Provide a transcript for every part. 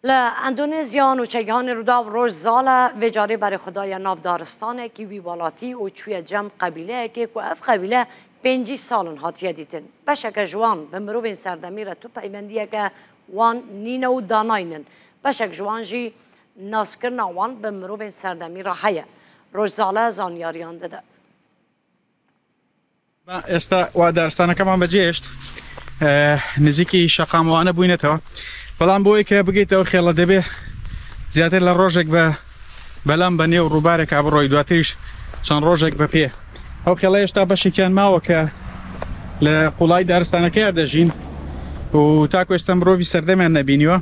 Li Endonezya nûçegihanê Rûdaw Roj Zale vê carê berê xwe daye nav daristanekî wî welatî û çûye cem qebîleyekê ku ev qebîle 50 sal in hatiye dîtin. Beşeke ji wan bi mirovên serdemî re tu peywendiyeke wan nîne û danaynin. Beşek ji wan jî naskirina wan bi mirovên serdemî re heye. Roj Zale zanyariyan dide. ئێستا وا دارستانەکەمان بەجێهێشت نزیکی شەقامەوانە بووینەتەوە بەڵام بۆی کە بگەیتەوە خێڵە دەبێ زیاتر لە ڕۆژێک بە بەلام بە نێو ڕووبارێکا بڕۆی دواتریش چەند ڕۆژێک بە پێ ئەو خێڵە هێشتا بەشێکیان ماوە کە لە قوڵای دارستانەکەیا دەژین و تاکو ئێستا مرۆڤی سەردەمیان نەبینیوە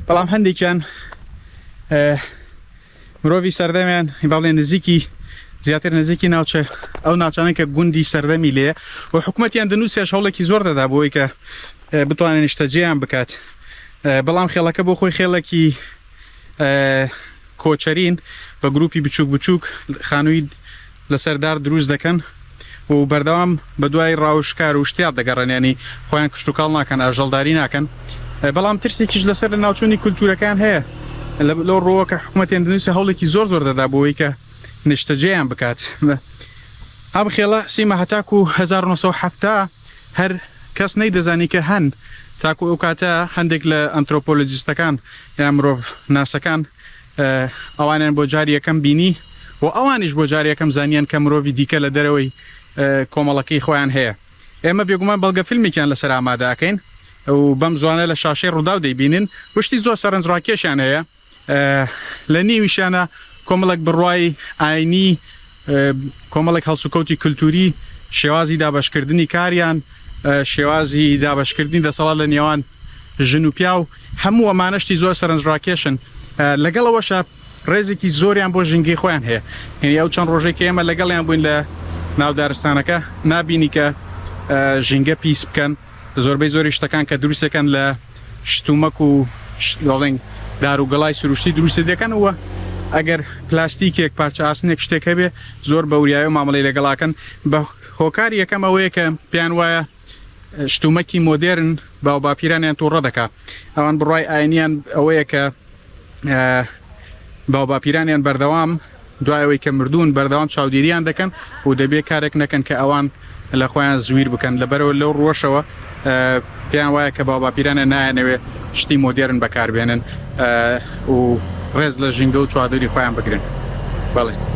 بەڵام هەندێکیان مرۆڤی سەردەمیان با بڵێن نزیکی زیاتر نزیکی ناوچە ئەو ناوچانە کە گوندی سەردەمی لێ و حکوومەتیان ئەندەنوسیاش هەوڵێکی زۆر دەدا بۆی کە بتوانێت نیشتەجێیان بکات بەڵام خێڵەکە بۆ خۆی خێڵێکی کۆچەرین بە گروپی بچووک بچووک خانووی لەسەر دار دروست دەکەن و بەردەوام بەدوای ڕاو شکار و شتیات دەگەڕێن یانی خۆیان کشتوکاڵ ناکەن ئاژەڵداری ناکەن بەڵام ترسێکیش لەسەر لەناوچوونی کولتوورەکان هەیە لەو ڕووە کە حکوومەتی ئەندەنوسیا هەوڵێکی زۆر زۆر دەدا بۆ ئەوەی کە نیشتەجێیان بکات ئەم خێڵە سیما هەتاکو 1970 هەر کەس نەیدەزانی کە هەن تاکو ئەو کاتە هەندێک لە ئەنترۆپۆلۆجیستەکان یان مرۆڤ ناسەکان ئەوانیان بۆ جاری یەکەم بینی و ئەوانیش بۆ جاری یەکەم زانیان کە مرۆڤی دیکە لە دەرەوەی کۆمەڵەکەی خۆیان هەیە. ئێمە بێگومان بەڵگە فیلمێکیان لەسەر ئامادە ئەکەین و بەم زوانە لە شاشەی ڕووداو دەیبینن و شتی زۆر سەرنجڕاکێشیان هەیە لە نێویشیانە کۆمەڵێک بڕوای ئاینی کۆمەڵێک هەڵسوکەوتی کلتوری، شێوازی دابەشکردنی کاریان، شێوازی دابەشکردنی دەسەڵات لە نێوان ژن و پیاو، هەموو ئەمانە شتی زۆر سەرنجڕاکێشن. لەگەڵ ئەوەشا ڕێزێکی زۆریان بۆ ژینگەی خۆیان هەیە. یعنی ئەو چەند ڕۆژەی کە ئێمە لەگەڵیان بووین لە ناو دارستانەکە نابینی کە ژینگە پیس بکەن. زۆربەی زۆری شتەکان کە دروستەکەن لە شتومەک و دەڵێن دار و گەڵای سروشتی دروستی دەکەن و ئەگەر پلاستیکێک پارچە ئاسنێک شتێک هەبێ زۆر بە وریایەوە مامەڵەی لەگەڵاکەن بە هۆکاری یەکەم ئەوەیە کە پێیان وایە شتومەکی مۆدێرن باو باپیرانیان تووڕە دەکا ئەوان بڕوای ئاینیان ئەوەیە کە باوباپیرانیان بەردەوام دوای ئەوەی کە مردوون بەردەوام چاودێریان دەکەن و دەبێ کارێک نەکەن کە ئەوان لە خۆیان زویر بکەن لەبەرەوە لەو ڕووەشەوە پێیان وایە کە باوباپیرانیان نایانەوێ شتی مۆدێرن بەکاربێنن و ڕێز لە ژینگە و چواردەوری خۆیان بگرن. بەڵێ.